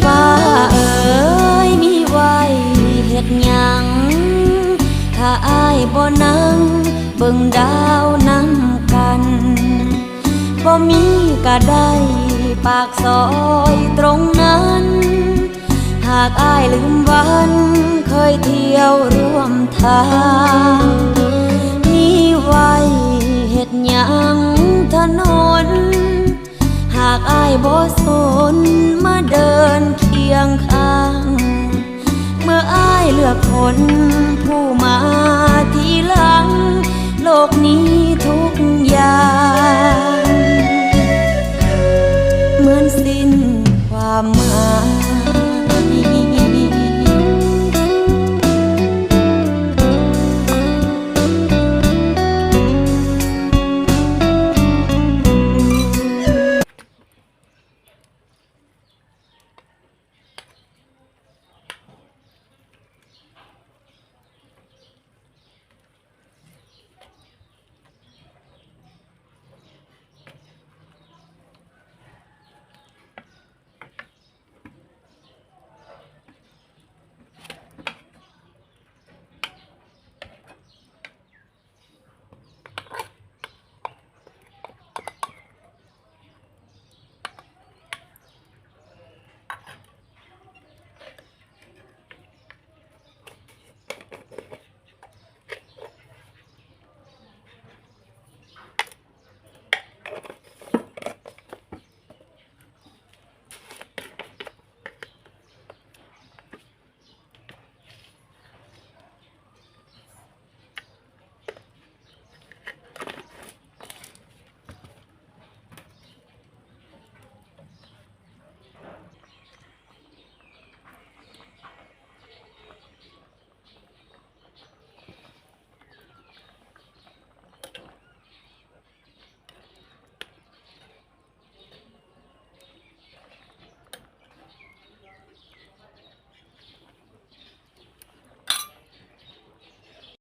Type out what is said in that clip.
ຟ້າເອີຍ ມີໄວ້ເຮັດຫຍັງ ຖ້າອ້າຍບໍ່ນັ່ງເບິ່ງດາວນຳກັນ? ບໍ່ມີກະໄດ້ປາກຊອຍຕົງນັ້ນ ຫາກອ້າຍລືມວັນເຄີຍທ່ຽວຮ່ວມທາງ ມີໄວ້ເຮັດຫຍັງຖະໜົນ ຫາກອ້າຍບໍ່ສົນມາເດີນຄຽງຂ້າງ ເມື່ອອ້າຍເລືອກຄົນຜູ້ມາທີຫຼັງ ໂລກນີ້ທຸກຢ່າງເໝືອນສິ້ນຄວາມໝ